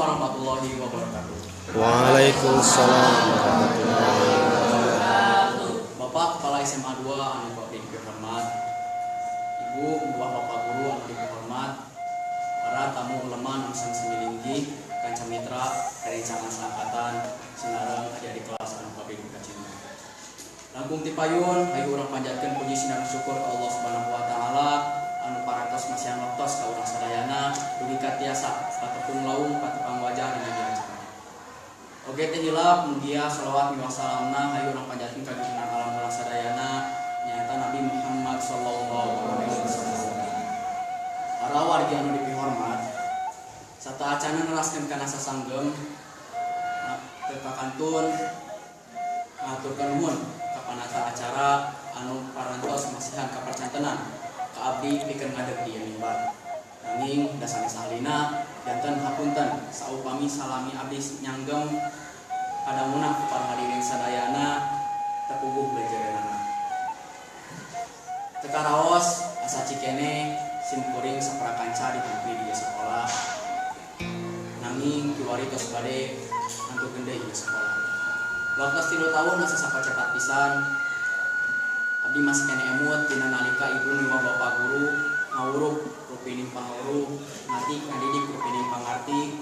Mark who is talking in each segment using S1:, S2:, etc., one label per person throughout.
S1: Warahmatullahi wabarakatuh.
S2: Waalaikumsalam warahmatullahi
S1: wabarakatuh. Bapak Kepala SMA 2 anu ku abdi dihormat, Ibu miwah Bapak Guru anu dihormat, para tamu ulama anu sami linggih, kanca mitra, rerencangan saangkatan, sinareng adik-adik kelas anu ku abdi dipikacinta. Langkung ti payun, hayu urang panjatkeun puji sinareng syukur ka Allah Subhanahu wa Taala anu parantos masihan waktos ka urang sadayana dugi ka tiasa patepung laung patepang wajah dina ieu acara. Oge teu hilap mugia sholawat miwah salamna hayu urang panjatkeun ka junjungan alam urang sadayana, nyaeta Nabi Muhammad sallallahu alaihi wasallam. Para wargi anu dipihormat, sateuacana neraskeun kana sasanggem teu kakantun ngahaturkeun nuhun ka panata acara anu parantos masihan kapercantenan ka abdi pikeun ngadeg di ieu mimbar. Nanging da sanes ahlina, janten hapunten saupami salami abdi nyanggem kadanguna ku para hadirin sadayana teu puguh beujereunana. Teu karaos asa cikeneh sim kuring saprakanca ditampi di ieu sekolah. Nanging kiwari tos bade ngantukeun deui ieu sekolah. Waktos 3 tahun asa sapacepat pisan. Abdi masih keneh emut dina nalika ibu miwah bapak guru ngawuruh rupining pangawuruh, ngatik ngadidik rupining pangarti,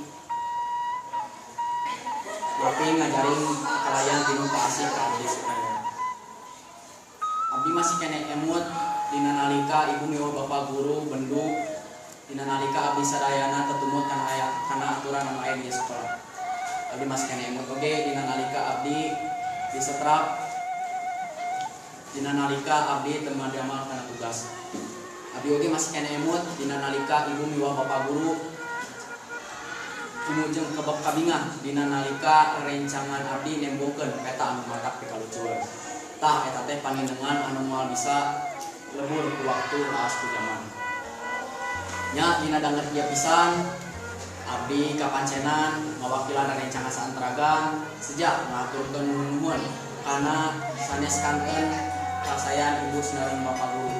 S1: Bapi ngajarin kalayan tinu kaasih ka abdi sadaya. Abdi masih keneh emut dina nalika ibu miwah bapak guru bendu dina nalika abdi sadayana tetumut kana aya kana aturan anu aya di sekolah. Abdi masih keneh emut oge dina nalika abdi disetrap dina nalika abdi teu madamel kana tugas. Abdi oge masih keneh emut dina nalika ibu miwah bapak guru kumujeng kebek kabingah dina nalika rencangan abdi nembongkeun peta anu matak pikalucueun. Tah, eta teh panginengan anu moal bisa lebur ku waktu raas ku zaman. Nya, dina danget ieu pisan abdi kapancenan ngawakilan rerencangan saantaragan seja ngahaturkeun nuhun kana sanes kanten kasayan ibu sinareng bapak guru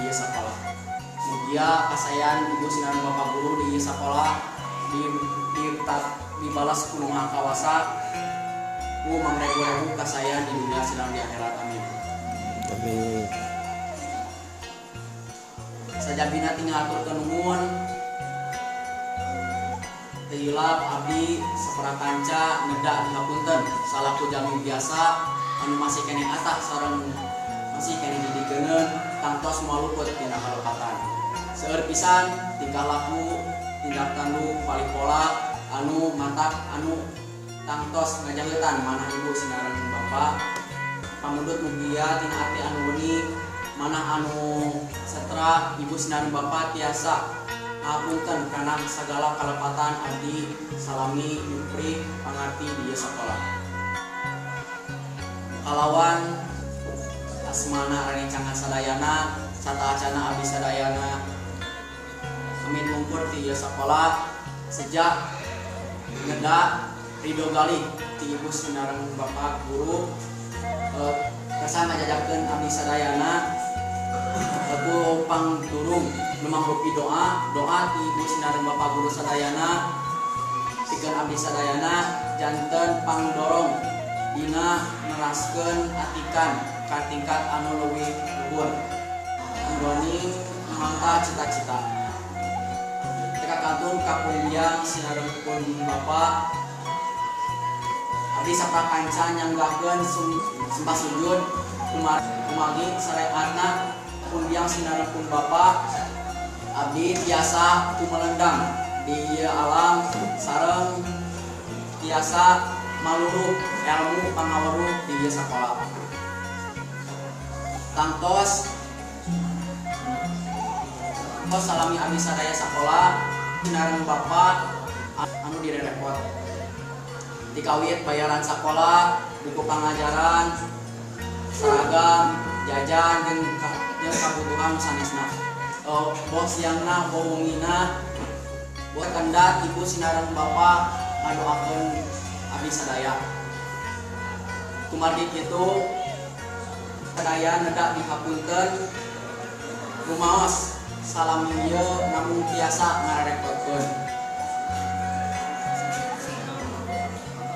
S1: di ieu sakola. Mugia kasayan ibu sinareng bapak guru di ieu sakola dibalas ku Nu Maha Kawasa ku mangrebu-rebu kasayan di dunia sareng di akhirat, amin.
S2: Amin.
S1: Sajabina ti ngahaturkeun nuhun, teu hilap abdi saprakanca neda dihapunten salaku jalmi biasa anu masih keneh atah sareng masih keneh didikeun, tangtos moal luput dina kalepatan. Seueur pisan tingkah laku, tindak tanduk, palipola anu matak anu tangtos ngajangeutan manah ibu sinareng bapak. Pamundut mugia tina arti anu wening manah anu setra ibu sinareng bapak tiasa ngapunten kana sagala kalepatan abdi salami nyupri pangarti di ieu sakola. Kalawan asmana rerencangan sadayana, sateuacana abdi sadayana amit mungkur ti ieu sakola, seja ngeda ridho galih ti ibu sinareng bapak guru, kersa ngajajakeun abdi sadayana ku pangturung nu mangrupi doa doa ti ibu sinareng bapak guru sadayana pikeun abdi sadayana janten pangdorong dina neraskeun atikan ka tingkat anu leuwih luhur anggoning mangta cita-cita. Teu kakantun ka pun biang sinareng pun bapak, abdi saprakanca nyanggahkeun sembah sujud kumargi sareatna pun biang sinareng pun bapak abdi tiasa tumelendang di ieu alam sareng tiasa maluruh ilmu pangaweruh di ieu sakola. Tangtos tos salami abdi sadaya sakola sinareng bapak anu direrepot dikawit bayaran sakola, buku pangajaran, seragam, jajan, jeung kabutuhan sanesna. Oh, boh siangna boh wengina, boh kendat ibu sinareng bapak ngadoakeun abdi sadaya. Kumargi kitu, sadaya neda dihapunten rumaos salami ieu namung tiasa ngarepotkeun.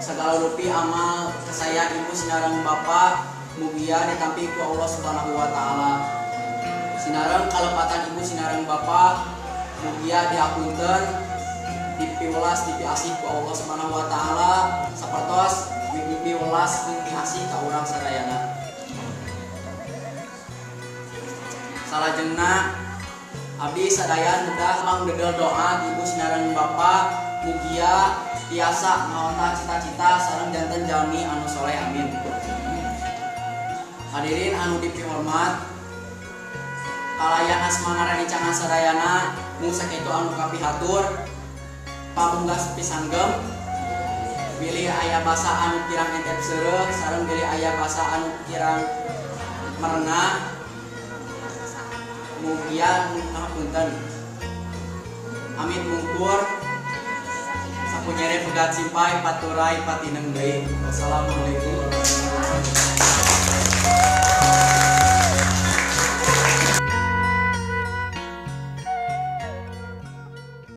S1: Segala rupi amal kasaean ibu sinareng bapak mugia ditampi ku Allah Subhanahu wa taala. Sinareng kalepatan ibu sinareng bapak mugia diapunten, dipiwelas, dipiasih ku Allah Subhanahu wa taala sapertos miwelas jeung miasih ka urang sadayana. Salajengna abdi sadaya mudah mangdedel doa ibu sinareng bapak mugia tiasa ngaonta cita-cita sareng janten jalmi anu soleh, amin. Hadirin anu dipihormat, kalayan asmana rerencangan sadayana mung sakitu anu kapihatur. Pamungkas pisanggem, bilih aya basa anu kirang entep seureuh sareng bilih aya basa anu kirang merenah, mugia ngapunten. Amit mungkur, sapunyere pegat simpay paturay patineng deui. Wassalamualaikum warahmatullahi wabarakatuh.